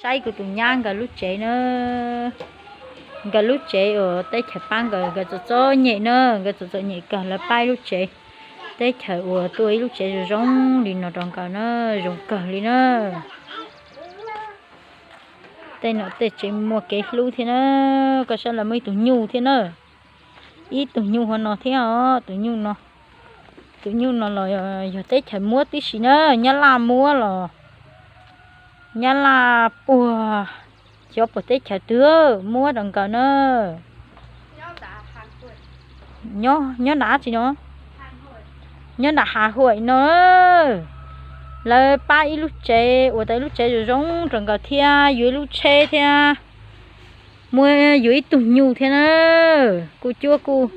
Saib kuv tus nyab nkawd lub tsev na, nkawd lub tsev uas teb chaws pab nkawd, nkawd txom txom nyem na, nkawd txom txom nyem kawg lawv pab ib lub tsev, teb chaws uas tuaj ib lub tsev zoo zoo li no rau nkawd na, zoo kawg li na. Tej no tej tsev muaj kev hlub thiab na, koj saib lawv muaj ib tug nyuj thiab na, ib tug nyuj hauv no thiab os, tus nyuj no, tus nyuj no los yog teb chaws muab tib si na, Nyab Laj muab los, Nyab Laj puag, xyov puag teb chaws twg muab rau nkawd na. Nyob nram dab tsi no? Nyob nram Hav Huaim no. Lawv pab ib lub tsev, ua tau ib lub tsev zoo zoo rau nkawd thiab, yuav ib lub tsheb thiab, muab yuav ib tug nyuj thiab na. Kuj cuab kuj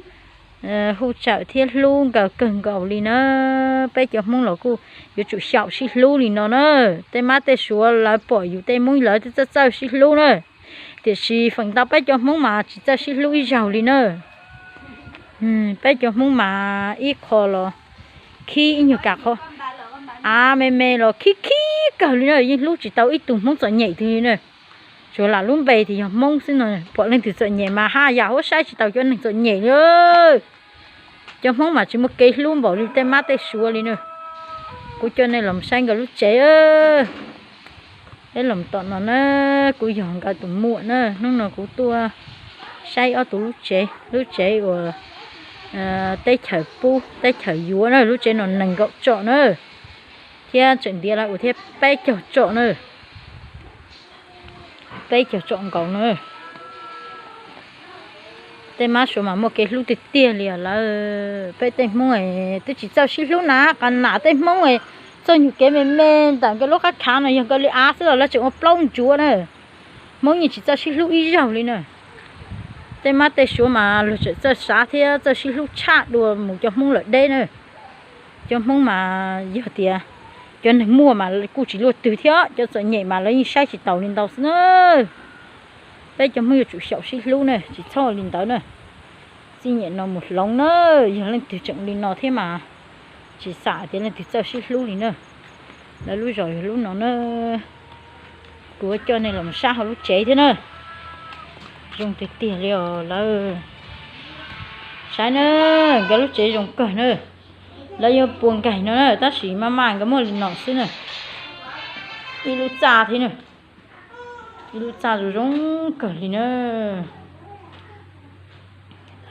hu tsawm thiab hlub nkawd kawg nkaus li na. Peb cov Hmoob los kuj yuav tsum xyaum sib hlub li no na. Tej mab tej suav lawv pom yus tej Hmoob lawv twb txawj txawj sib hlub na, tiam sis feem ntau peb cov Hmoob mas tsis txawj sib hlub ib zaug li na. Peb cov Hmoob mas ib qho los khib ib nyuag kam qhov av me me los khib khib kawg li na, yeej hlub tsis tau ib tug Hmoob txom nyem twg li na. Tsuas lam lub npe tias yog Hmoob xwb no, pom leej twg txom nyem mas haj yam huab saib tsis taus cov neeg txom nyem li. Cov Hmoob mas tsis muaj kev hlub npaum li tej mab tej suav li na. Kuv coj nej los saib nkawd lub tsev. Peb los tom no na, kuv yog nkawd tus muam na, hnub no kuv tuaj saib ob tug lub tsev, lub tsev uas teb chaws pub teb chaws yuav na, lub tsev no nees nkaum tsom na, thiab tseem ntiav lawv ua thiab peb caug tsom na, peb caug tsom nkaus na. Tej mab suav mas muaj kev hlub tiag tiag li os lawm. Peb tej Hmoob twb tsis txawj sib hlub na, qas nam tej Hmoob txoj nyuag kev me me ntawm nkawd lub qab khav no yog nkawd li av xwb los lawv tseem ua plaub ntsuav na. Hmoob yeej tsis txawj sib hlub ib zaug li na. Tej mab tej suav mas luag tseem txawj xav thiab txawj sib hlub tshaj dua mus cov Hmoob lawm deb na. Cov Hmoob mas yog tias cov neeg muaj mas kuj tsis luaj twg thiab, cov txom nyem mas lawv yeej saib tsis taus li ntau xwb na. Peb cov Hmoob yuav tsum xyaum sib hlub na, tsis txhob li ntawd na. Txij nyem no mus hloov na, yog leej twg tseem li no thiab mas tsis xam tias leej twg txawj sib hlub li na. Lawv lub zos yog lub no na. Kuv coj nej los saib hauv lub tsev thiab na. Zoo tiag tiag li os lawm. Saib na, nkawd lub tsev zoo kawg na. Lawv yuav puas nkaig no na, tab sis maj maj nkawd muaj li no xwb na. Ib lub txaj thiab na, ib lub txaj zoo zoo kawg li na.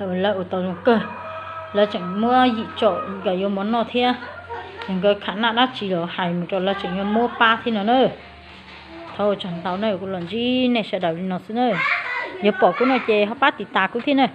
Lawv ua tau zoo kawg. Lawv tseem muab yim tsom nkawd yuav mov noj thiab. Yog nkawd khav naj dab tsi los hais mus rau lawv tseem yuav muab pab thiab no na. Thov ua tsaug ntau na, kuv los ntsib nej sawv daws li no xwb na. Yog pom kuv no ces ho pab tiv tas kuv thiab na.